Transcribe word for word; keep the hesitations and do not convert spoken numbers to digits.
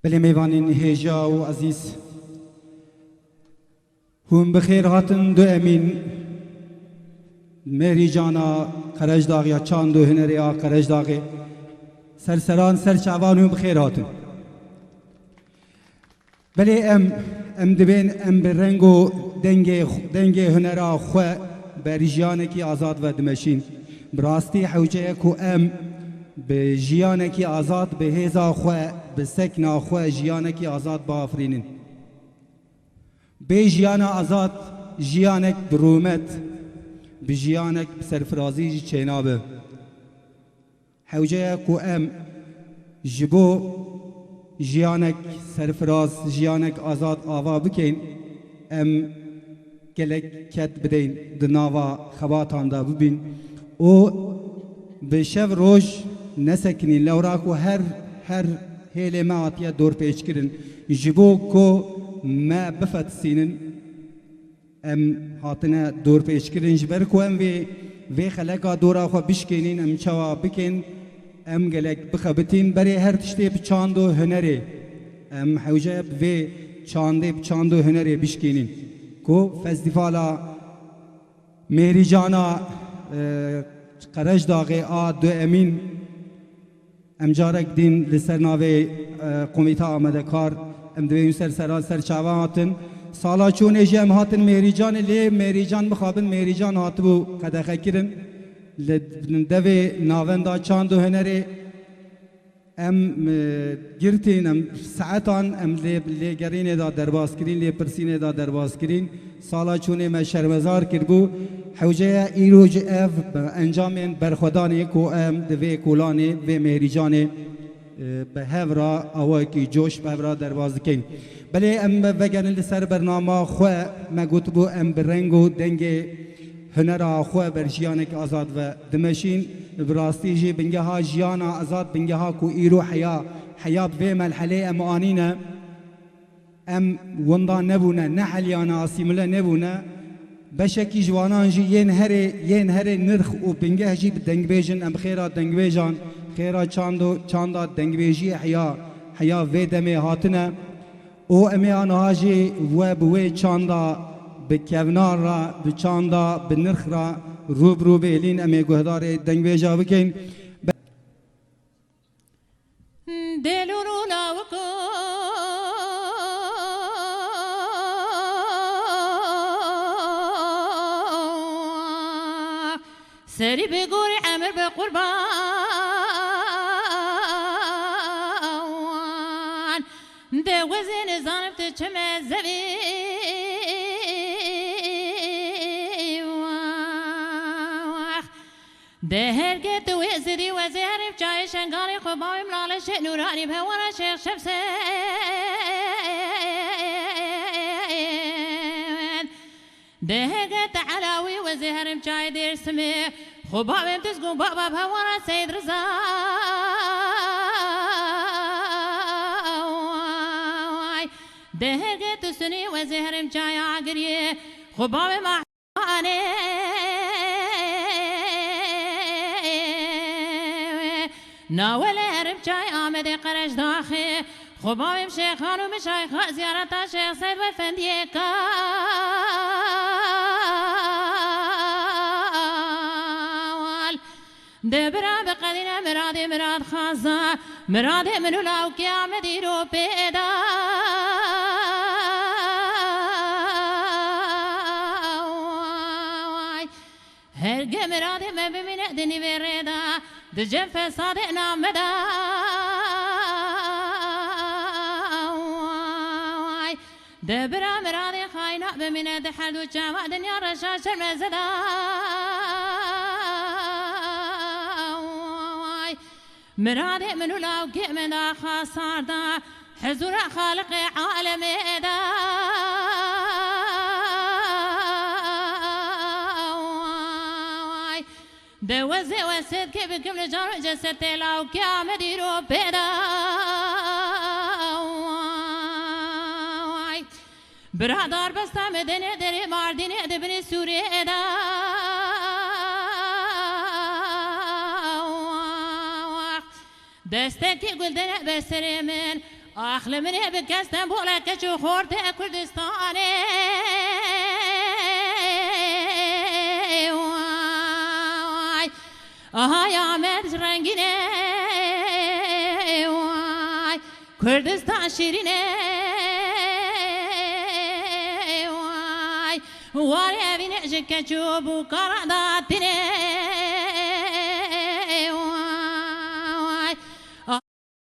Gelê mêvanên hêja û ezîz, hûn bi xêr hatin du Emîn, Mêrîcana Qerecdaxê ya çand û hunerê a Qerecdaxê. Ser seran, ser çavan hûn bi xêr hatin. Belê em, em dibên em bi reng û dengê, dengê hunera xwe ber jiyanekî azad ve dimeşîn. Bi rastî hewce ye ku em bi jiyanekî azad, bi hêza xwe, bi sekna xwe jiyanekî azad biafirînin. Bê jiyana azad, jiyanek bi rûmet, bi jiyanek bi serfirazî jî çênabe. Hewce ye ku em ji bo jiyanek serfiraz, jiyanek azad ava bikeyn, em gelek ked bideyn, di nava xebatan de bibîn û bi şev roj nesekinîn, lewra ku her, her hêlê me hatiye dorpêçkirin, ji bo ku me bifetisînin. Em hatine dorpêçkirin, ji ber ku em vê, vê xeleka dora xwe bişkênîn, em çawa bikin, em gelek bixebitîn berê her tiştê bi çand û hunerê. Em hewce bi vê çandê, bi çand û hunerê bişkênîn. Ku Festîvala Mêrîcana, e, Qerecdaxê a du Emîn, em carek din li ser navê, e, komîta amadekar, em divê wî ser seran ser çavan hatin. Sala çûnê jî em hatin Mêrîcanê, lê Mêrîcan mixabin, Mêrîcan hatibû qedexe kirin. Li devê navenda çand û hunerê em, e, girtîn, em saetan em lê, lê gerînê de derbas kirîn, lê pirsînê de derbas kirîn. Sala çûnê me şermezar kiribû. Hewce ye îro jî ev encamên berxwedanê ku em di vê kolanê, vê Mêrîcanê, e, bi hev re awayekî coş bi hev re derbas dikeyn. Belê em vegerin li ser bernama xwe, me gotibû em bi reng û dengê hunera xwe ber jiyanek azad ve dimeşîn. Bi rastî jî bingeha jiyana azad, bingeha ku îro heya, heya bi vê melhelê em anîne. Em winda nebûne, neheliyane, asîmile nebûne. Beşekî ji wanan jî yên herê, yên herê nirx û bingeh jî bi dengbêj in. Em xêra dengbêjan, xêra çando, çanda dengbêjiyê heya, heya vê demê hatine. Û em ê aniha jî we bi wê çanda bi kevnar re, bi çanda bi nirx re rû bi rû bêlîn. Em ê guhdarê dengbêja bikin. Dêlûn û lawiko serî bi gorî emir bi qurban. De wezê nizanim tu çi mezevî. De herge tu wê zidî wezê herîm çayê şengalê xwe bawê min Alişê Nûranî bi hewara Şêx Şemsên. De herge tu Elawî wezê herîm çayê Dêrsimê xwe bawê min Tizgûn baba bi hewara Seyid Riza. De herge tu Sunî wezê herîm çayê Agiriyê xwe bawê min Anê nawele herîm çay Amedê Qerecdaxê. Xwe bawê min Şêxan û min şayxa ziyareta Şêx Seyd Wefendiyê Kal. De bira bi qedîne miradê mirad xaza. Miradê min û lawkê Amedî ro pêda. Herge miradê me bimîne di nîvê rê de, di cem fesadê name de. De bira miradê xayna bimîne di her du çava dinya reşa şermeze de. Miradê min û lawkê min da xasar da, hizûra Xaliqê alemê da. De wezê wesêtkê bikim li can û cesetê lawkê Amedî ro pêda. Bira darbesta Medenê derê Mardînê di binê Sûriyê da. Destekî gul dene ber serê min, Ax li min ê bike Stenbolê, keç û xortê Kurdistanê. Way. Aha ya me rengîn e. Way. Kurdistan şîrîn e. Way. Warê evîne ji keç û bûkaran datîne.